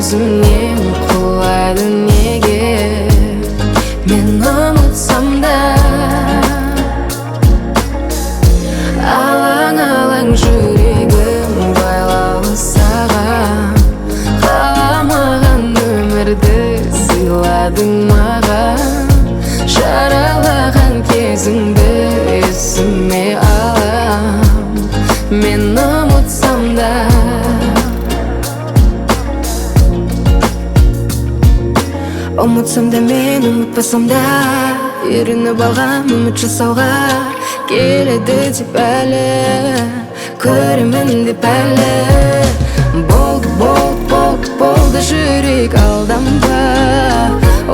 көзімнен құлады неге? Мен ұмытсам да алаң алаң жүрегім байлаулы саған. Қаламаған өмірді сыйладың маған. Жаралаған кезіңді есіме алам. Мен ұмытсам да. Ұмытсам да мен ұмытпасам да, үйреніп алғам үміт жасауға. Келеді деп әлі, көремін деп әлі. Болды, болды, болды, болды, жүрек алданба.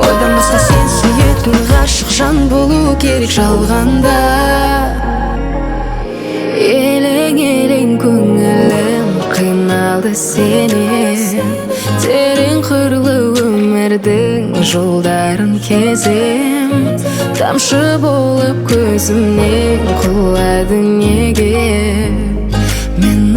Одан басқа сен сүйетін ғашық жан болу керек жалғанда. Елең елең көңілім қиналды сенен. Терең қырлы өмірдің жолдарын кезем. Тамшы болып көзімнен құлады неге? Мен